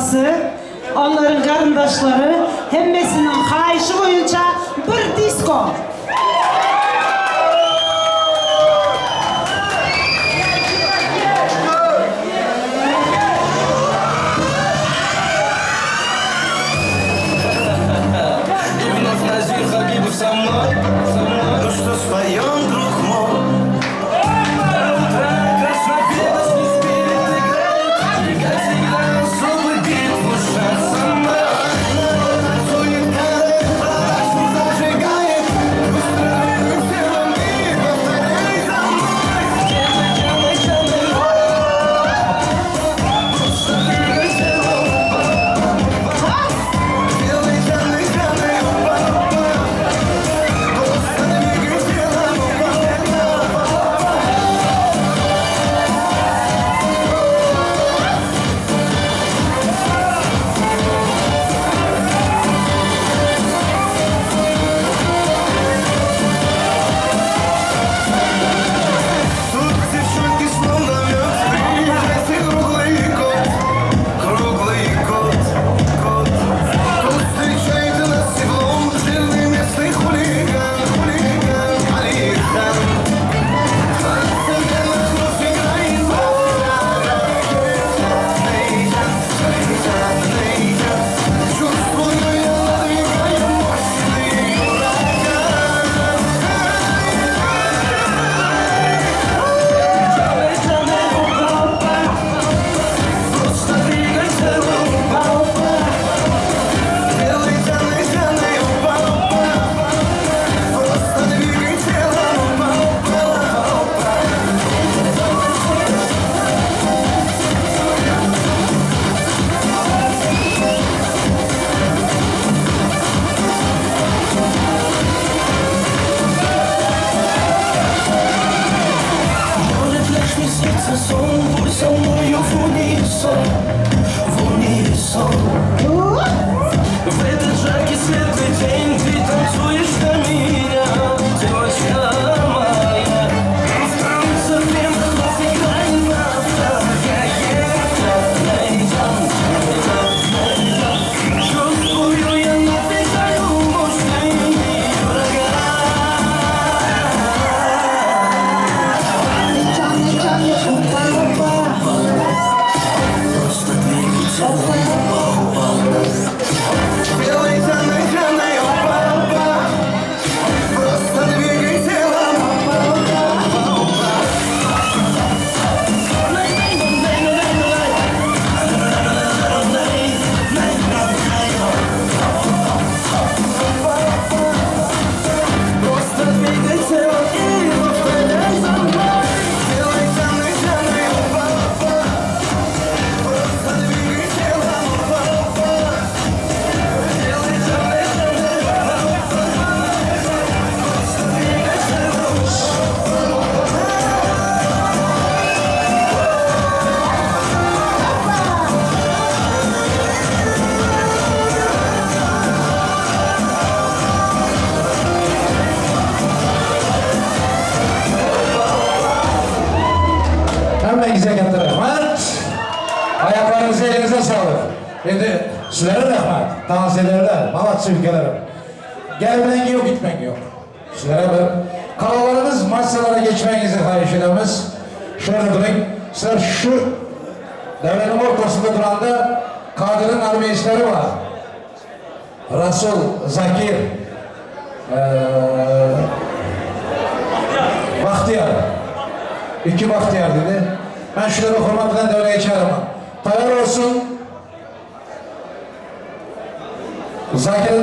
Agasy, onlaryň garyndaşlary hemmesiniň haýyşy boýunça bir disko. Hemmäňize katta rahmat. Aýaklaryňyza eliňize saglyk. Indi sizlere rahmat. Tans ederler. Malatçy ülkelerim. Gelmeň ýok gitmeň ýok. Sizlere bir kalalarymyz massalara geçmegiňizi haýyş edemiz. Şöyle duruň. Sizler şu däwreniň ortasynda duranda Kadyryň armeýsleri bar. Rasul, Zakir, Bagtyýar. Iki Bagtyýar diýdi. Men şulary hormat bilen döwre geçýärin. Taýýar bolsun. Zakir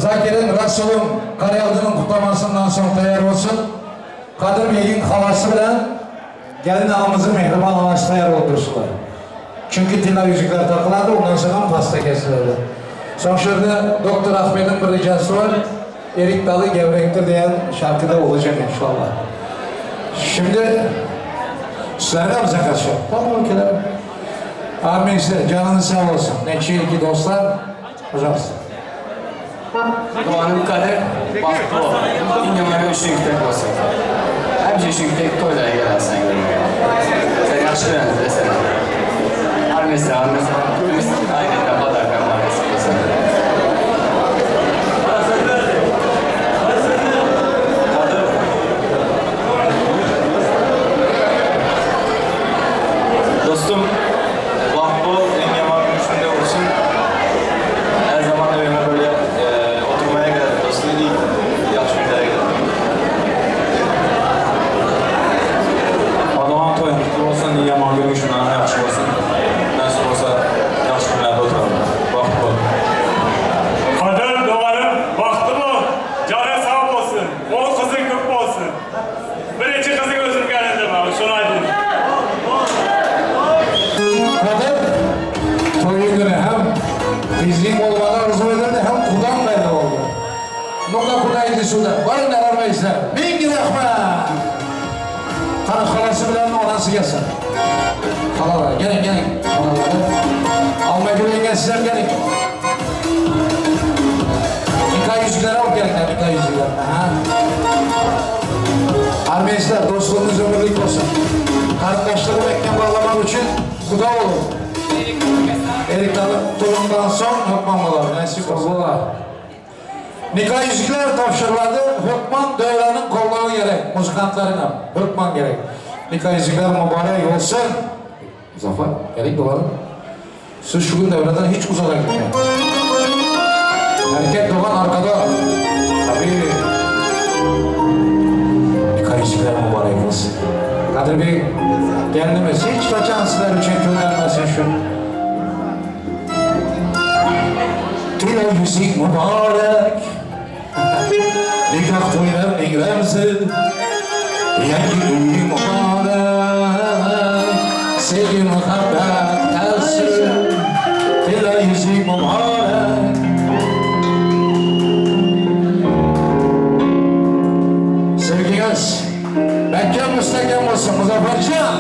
Zakiriň, Rasulyň, Garýagdynyň gutlamasyndan soň taýýar bolsun. Kadyr begiň halasy bilen gelin agamyzyň mähriban anasy taýýar bolup dursunlar. Çünki tylla ýüzükler takylady, ondan soň hem pasta kesiledi. Soň şu ýerde doktor Ahmediň bir rejasy bar, Erik daly gewrekdir diýen şarky-da bolajak inşallah. Şimdi sizlere hem zakaz şok. Tamam ülkeler. Armeyse canınız sağ olsun. Neçe iki dostlar. Пожалуйста. Doganym Kadyr bagtly bol. Iň ýaman öýşüňkdek bolsun. Hemişe şüňkdek toýlara gelersiň görmäge. Seni ýagşy görýäris desene. Armesra, armesra. Nu-ka kuda idi suda. Barıňlar armeýsler. Miň rahmet. Hany halasy bilen onasy gelsin. Halalar geliň geliň. Halalar. Almagül ýeňňe sizem geliň. Nika ýüzükleri alyp geliňler nika ýüzüklerini. Aha. Armeýsler dostlugyňyz ömürlik bolsun. Garyndaşlygy mäkäm baglamak üçin guda boluň. Erik daly toýundan soň hökman bolar. Nesip bolsa. Nika ýüzükler tabşyrylady, hökman Döwranyň goldawy gerek, muzykantlaryňam hökman gerek. Nika ýüzükler mubarek bolsun! Muzaffar, geliň doganym. Siz şu gün Döwradan hiç uzaga gitmäň. Erkek dogan arkada. Tabii. Nika ýüzükler mubarek bolsun. Kadyr bey, gelnimiz hiç haçan sizler üçin könelmesin şu. Tüle ýüzük mübarek, Nikah toýlarynyň remzi, Ýaňky öýi mübarek, Sevgi muhabbet terzi, Tüle ýüzük mübarek. Sevgiňiz mähkem müstehkem bolsun Muzaffarjan!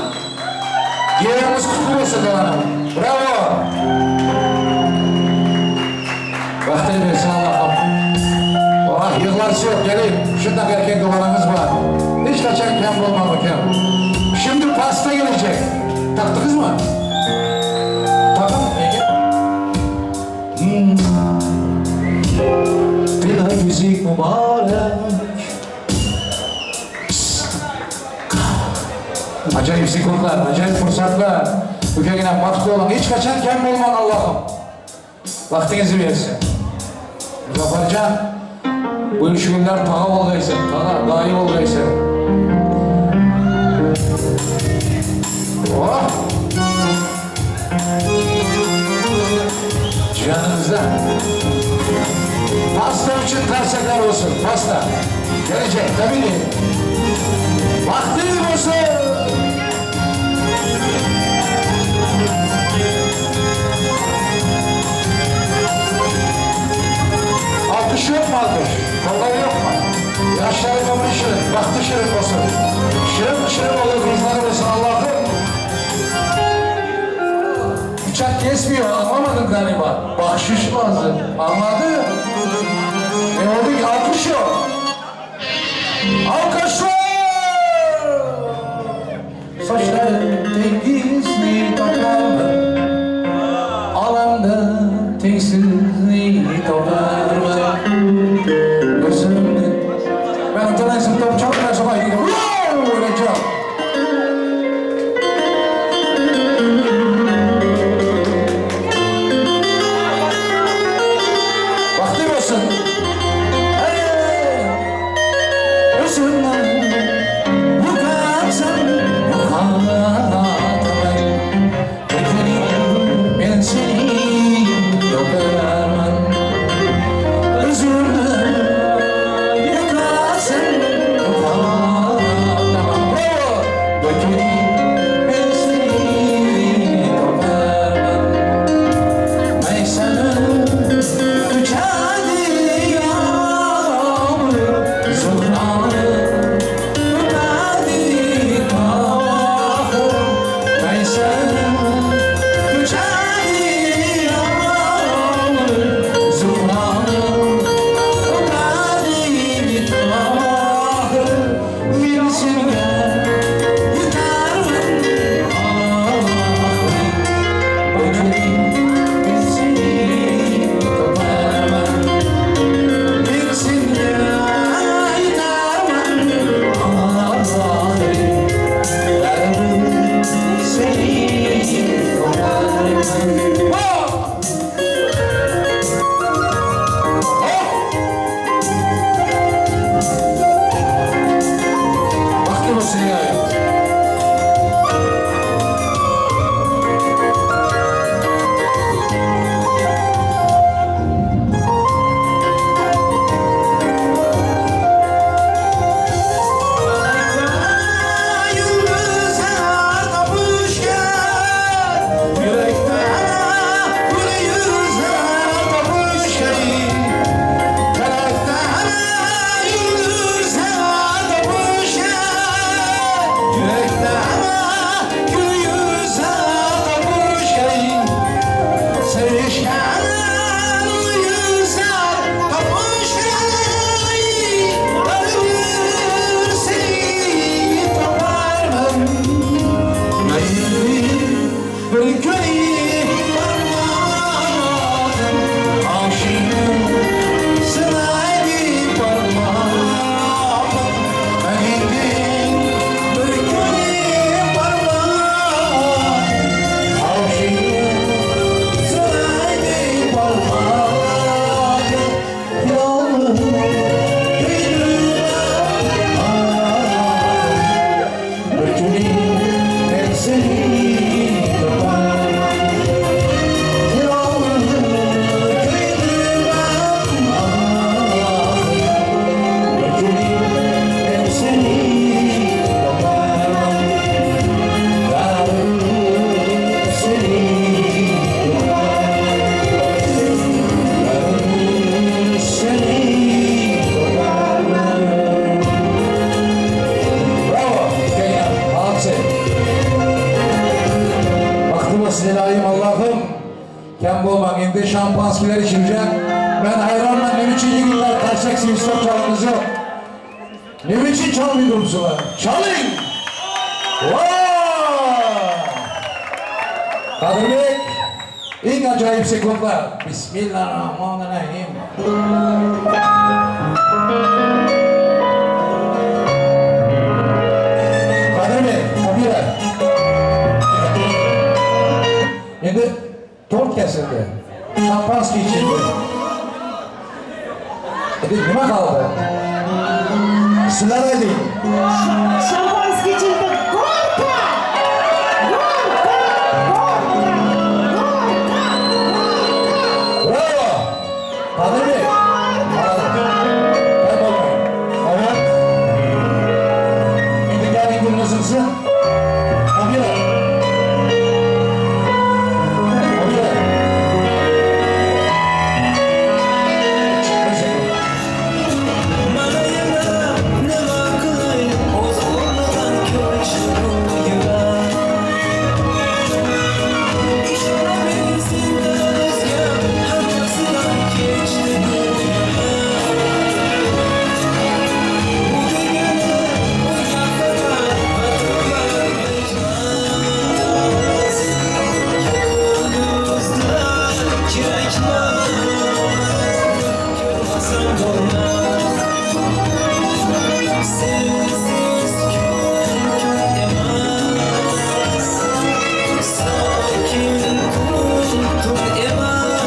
Giýewimiz gutly bolsun doganym. Bravo! Bagtyny bersin Allahym. Wah ýyglarsy ýok gelin şundak erkek doganyňyz bar. Hiç haçan kem bolmaň ökem. Şimdi pasta gelecek. Takdyňyzmy? Takyň ýeňňe. Tila ýüzük mübarek. Ajaýyp sekuntlar, ajaýyp pursatlar. Ükeginem bagtly boluň, hiç haçan kem bolmaň Allahym. Bagtyňyzy bersin. Muzaffarjan, bu şu günler taga bolgaýsyň, taga, daýy bolgaýsyň. Oh! Janyňyzdan. Pasta üçin tarsaklar bolsun, pasta. Gelecek, tabii ki. Bagtly bolsun! Alkyş ýokmy alkyş? Goldaw ýokmy? Ýaşlaryň ömri şirin, bagty şirin bolsun. Şirin şirin ogul gyzlary bolsun Allahym. Bıçak kesmiyor anlamadım galiba. Bahşiş lazım. Anladı. Ne oldu ki alkış yok. Alkışlar! Saçları tengizli topar Alemde tengsizliği topar Gözümde Ben hatırlaysın top çok ben sokağa gidiyorum. Wow! Çok. Bagtly bolsun. Hey! Özümden bu kaçan bu kanatlar. Şerbetler içilecek. Men haýranman neme üçin ýigitler taşak swistok çalyňyz ýok. Neme üçin çalmay dursuňyz? Çalyň! Wow! Kadyrbek, iň ajaýyp sekuntlar. Bismillahirrahmanirrahim. Kadyrbek, Amira. Endi tort kesildi. Şampanskiý içildi. Endi nima qoldi? Sizlar ayting. Şampanskiý içildi. Горько! Горько! Горько! Горько! Горько! Bravo! Kadyrbek. Bravo. bo'lmang. Evet. Endi keling gulnizimsi. Amira. Amira. Bir sekund. Mana yana nima qilay o'z o'rnidan ko'rishib yurar Ishonavering sendan o'zga hammasidan kechdi bu Bu degani unga faqat xatolar kechmas Yulduzlar kerakmas Ko'rmasam bo'lmas Sensiz kun kun emas Sokin tun tun emas.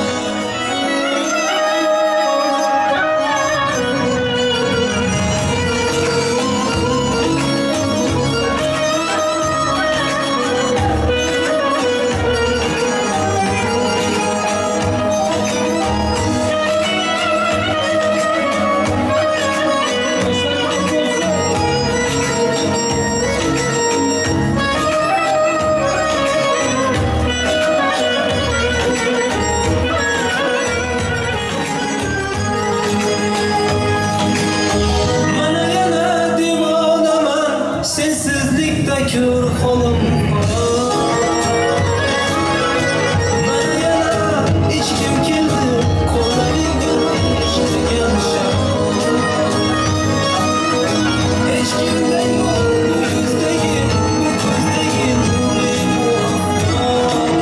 Mana yana devonaman sensizlikda ko'r holim Mana yana ichgim keldi qo'llaringni eshitgan shamol Hech kimda yo'q bu yuzdagi bu ko'zdagi nurli bu oftob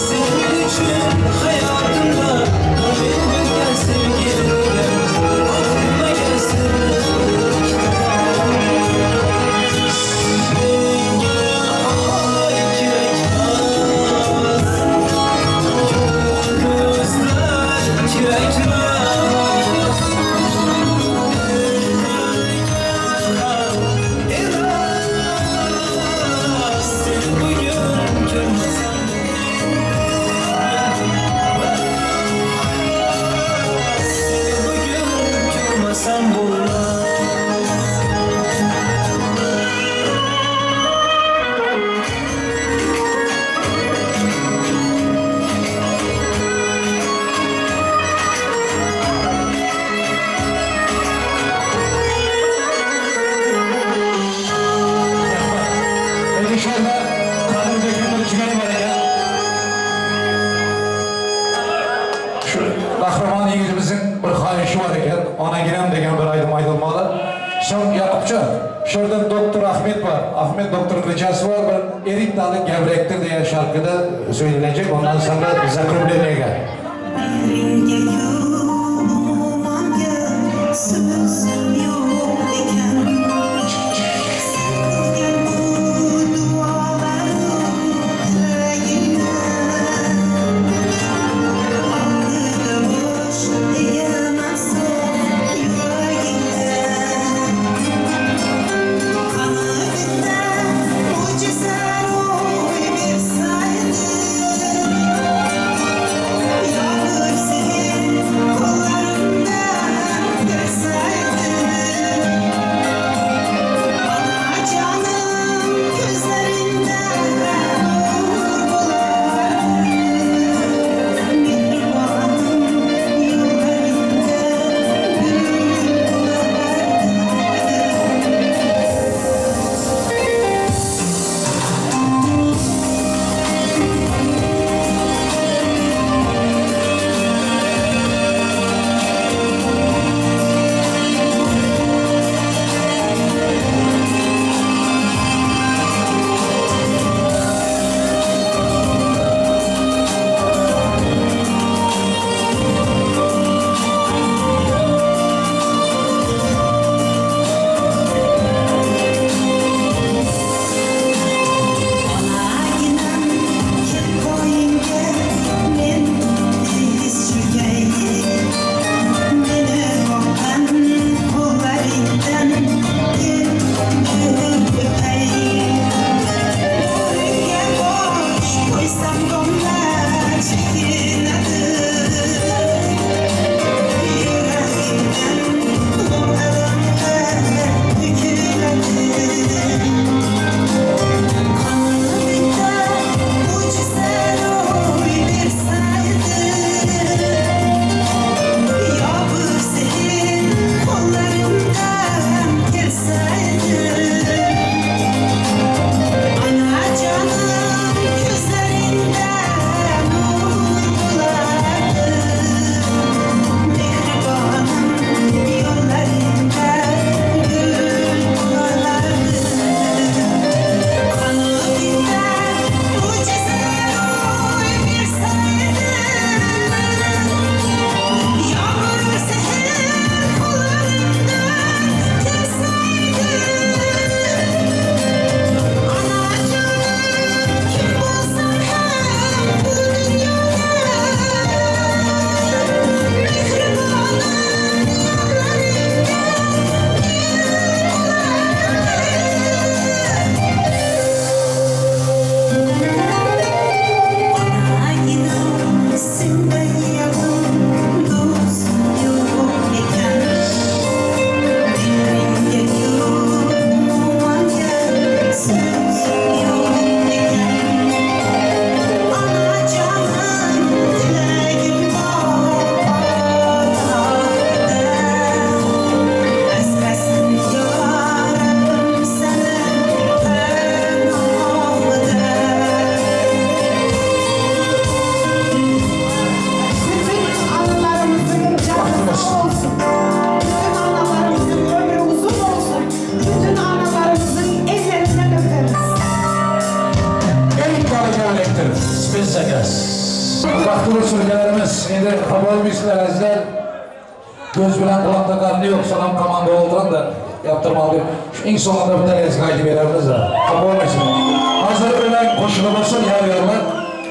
Sen men uchun hayotimda men bilgan sevgimga ochilmagan sirli kitob Menga oy kerakmas Yulduzlar kerakmas Emas Seni bugun ko'rmasam Seni bugun ko'rmasam bo'lmas. Endi şöyle Kadırbek'in bir çıkarı var ekan. Shu qahramon yigitimizning bir xohishi bor ekan. Onaginam degan bir aytim aytilmalı. So'ng Yaqubjon, shu yerda doktor Ahmed bor. Ahmed doktor qichasi bor. Bir Erik dalı gevrektir degan şarkıda söylenecek. Ondan sonra закругление ga. Menga yo'q, manga so'zim yo'q ekan. Sen qilgan bu duolarim tilagimni Aqlida bosh egaman sof yuragingda. Qani bitta mo'jiza ro'y bersaydi. Yoqib sevgi. Xapa bolmaýsynlar äzizler. Göz bilen gulakda garny ýok, şonam komanda bolduran-da ýapdyrmaly. Şu iň soňunda bir täzesi gaýdyp berermiz-de. Xapa bolmaýsynlar. Hazır ölen goşuly bolsun ýar-ýarlar.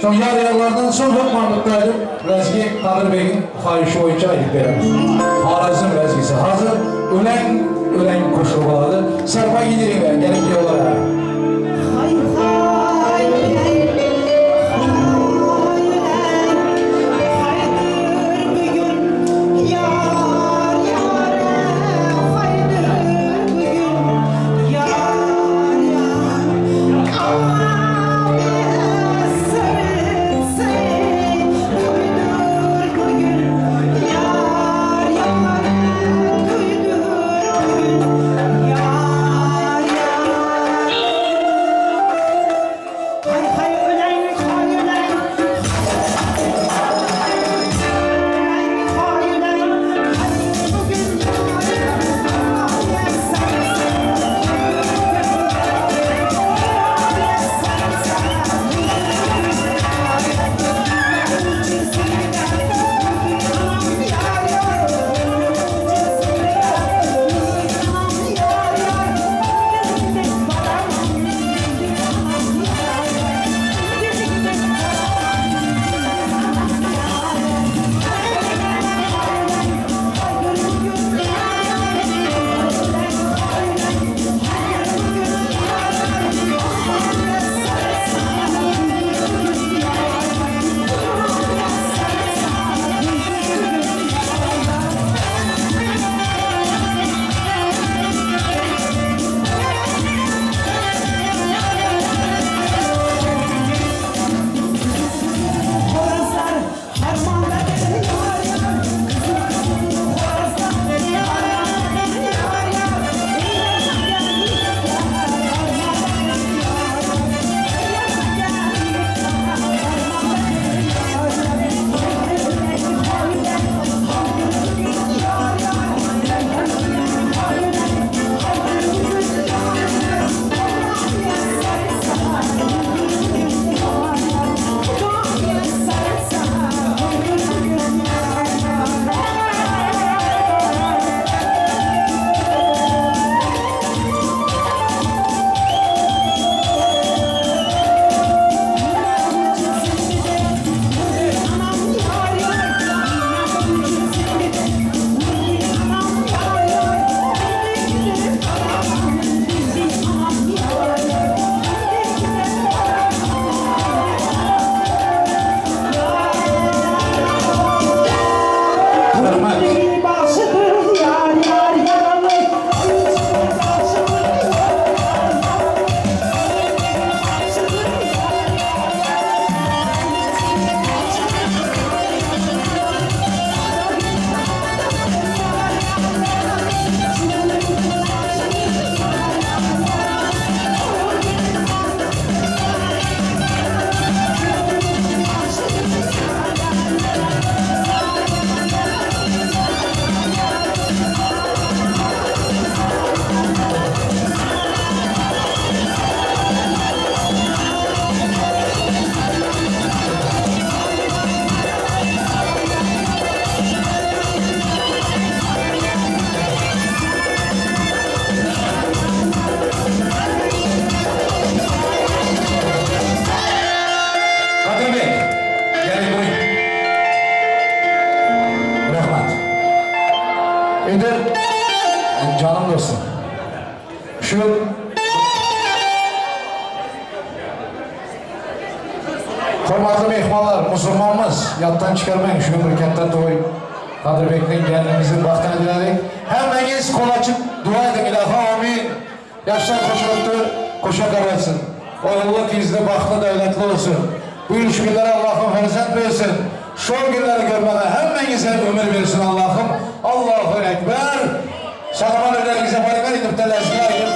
Soň ýar-ýarlardan soň hökmanlykda aýdyp Lezgi Kadyr begiň haýyşy boýunça aýdyp bereris. Horezm lezgisi. Hazır ölen ölen goşuly bolady. Sarpa gidiriňler, gerek ýolara. Haý haý ölen, haý ölen, haýdyr bu gün ýar ýara, haýdyr bu gün ýar ýar. Aman seni toýdur bu gün ýar ýara, toýdur bu gün ýar ýar. Haý haý ölen, haý ölen, haý ölen, haý bu gün ýar Horazlar harmanda ýar ýar, Horazlar harmanda ýar ýar, Rahmat. Başıdır yar yar yaralı Kadyr beg, geliň buyurun. Rahmat. Endi canım dostum. Şu Hormatly mehmanlar, musulmanmyz, ýatdan çykarmaň, şu gün bir katta toý. Kadyr begden gelinimizin bagtyny diledik. Hemmäňiz gol açyp dua ediň, ilahi amin. Ýaşlar goşalypdyr, goşa garasyn. Ogully gyzly bagtly döwletli bolsun. Bu ýyl şu günlere Allahym perzent bersin. Şol günleri görmäge hemmäňize ömür bersin Allahym. Allahu Ekber. Sag-aman öýleriňize baryň indi lezgi aýdyp.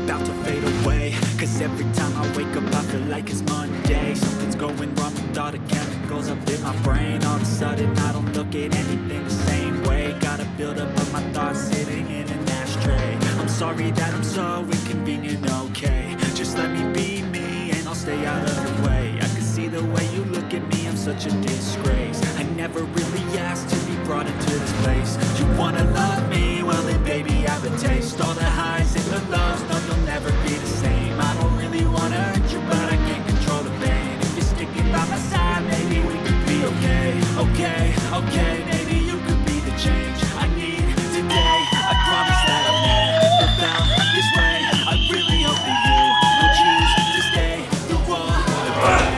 About to fade away. Cause every time I wake up, I feel like it's Monday. Something's going wrong with all the chemicals up in my brain. All of a sudden, I don't look at anything the same way. Gotta build up of my thoughts sitting in an ashtray. I'm sorry that I'm so inconvenient, okay? Just let me be me and I'll stay out of your way. I can see the way you look at me, I'm such a disgrace. I never really asked to be brought into this place. You wanna love me? Well then baby have a taste. All the highs and the lows, no you'll never be the same. I don't really wanna hurt you, but I can't control the pain. If you're sticking by my side, maybe we could be okay. Okay, okay, maybe you could be the change I need today. I promise that I've never felt this way. I really hope that you will choose to stay through all the pain.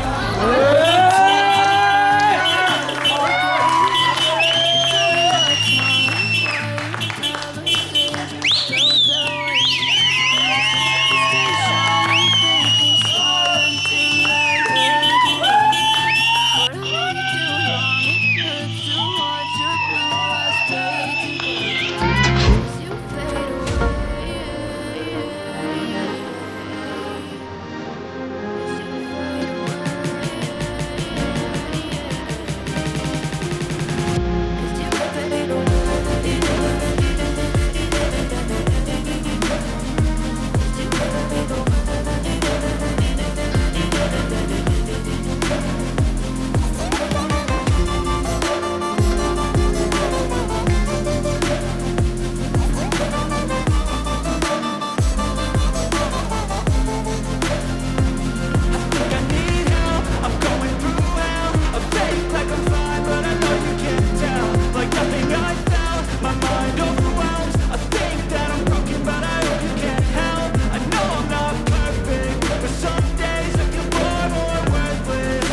Think I need help. I'm going through hell. I fake like I'm fine, but I know you can't tell. Like nothing I felt, my mind overwhelms. I think that I'm broken, but I hope you can't help. I know I'm not perfect, but some days I feel far more worthless.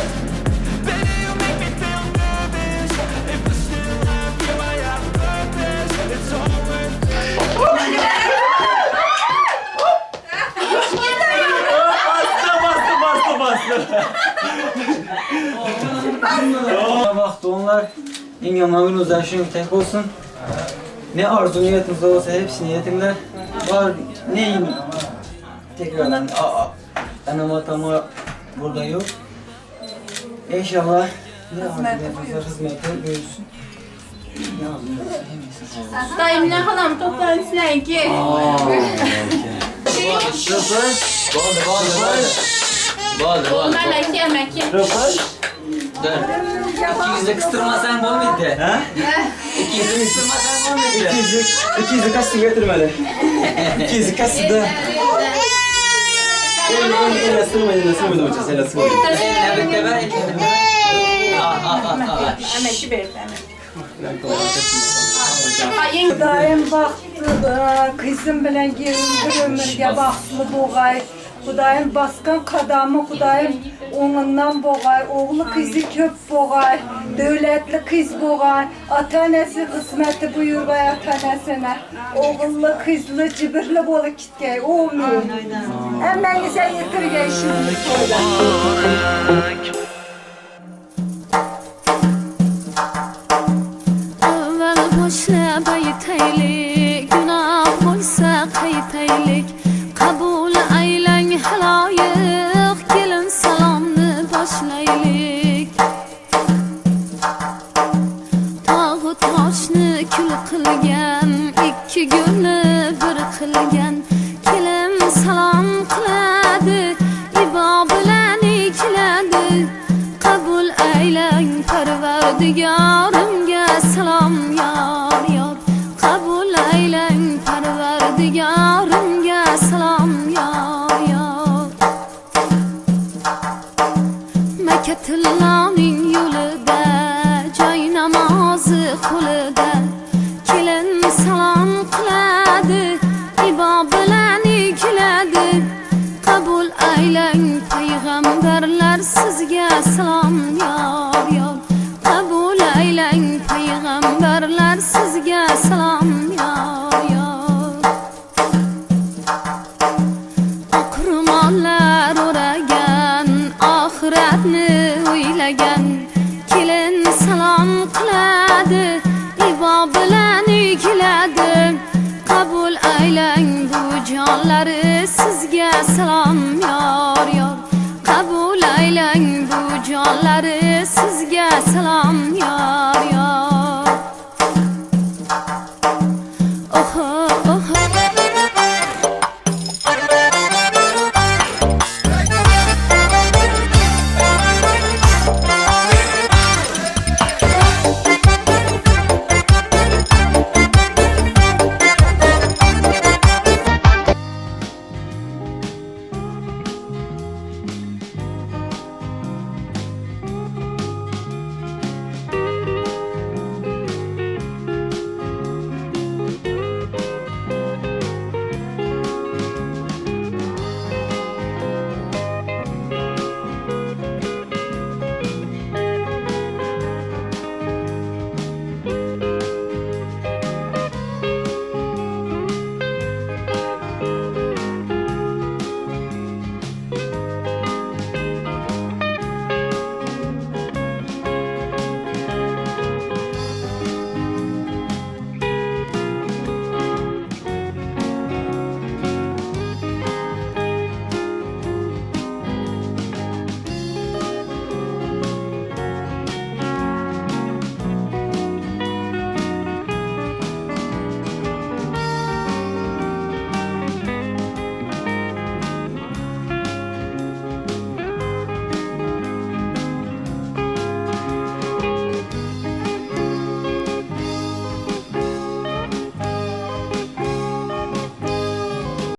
Baby, you make me feel nervous. If I still have you, I have purpose. It's all worth it. Baktı onlar. En yaman gün uzlaşın tek olsun. Ne arzu niyetiniz olsa hepsini yetimler. Var neyim? Tekrardan a, a, anam atama burada yok. İnşallah ne arzu niyetiniz var hizmeti büyüsün. Ne arzu niyetiniz hepsi sağ olsun. Dayımla halam toplan sizlerki. Onlar ki emeki. İki yüzü kıstırmasan olmaydı. Ha? İki yüzü kıstırmasan olmaydı. İki yüzü, iki yüzü kastı getirmeli. İki yüzü kastı da. El ısırmayın, el ısırmayın hocam, el ısırmayın. Emeki verdi emeki. Hudaýym bagtly, kyzym bilen gelin bir ömürge bagtly bogaý. Hudaýym basgan kadamy Hudaýym oňundan bogaý, ogly kyzy köp bogaý, döwletli kyz bogaý, ata-enesi kysmeti buýurgaý ata-enesine. Ogully, kyzly, jibirli bolup gitgeý. Amin. Hemmäňize ýetirgeý şu toýda. Avval boshlab aytaylik, gunoh bo'lsa qaytaylik. Qabul aylang haloyiq, kelin salomni boshlaylik. Tog'u toshni kul qilgan, ikki gulni bir qilgan. Kelin salom qiladi, ibo bilan ikiladi. Qabul aylang Parvardigorimga salom yor yor. Qabul aylang Parvardigorimga salom yor yor. Makatilloning yo'lida joy namozi qo'lida. Kelin salom qiladi, ibo bilan ikiladi. Qabul aylang payg'ambarlar sizga salom yor yor. Qabul aylang payg'ambarlar sizga salom yor yor. Oq ro'mollar o'ragan, oxiratni o'ylagan. Kelin salom qiladi, ibo bilan ikiladi. Qabul aylang bu jonlari sizga salom yor yor Qabul aylang bu jonlari sizga salom yor yor.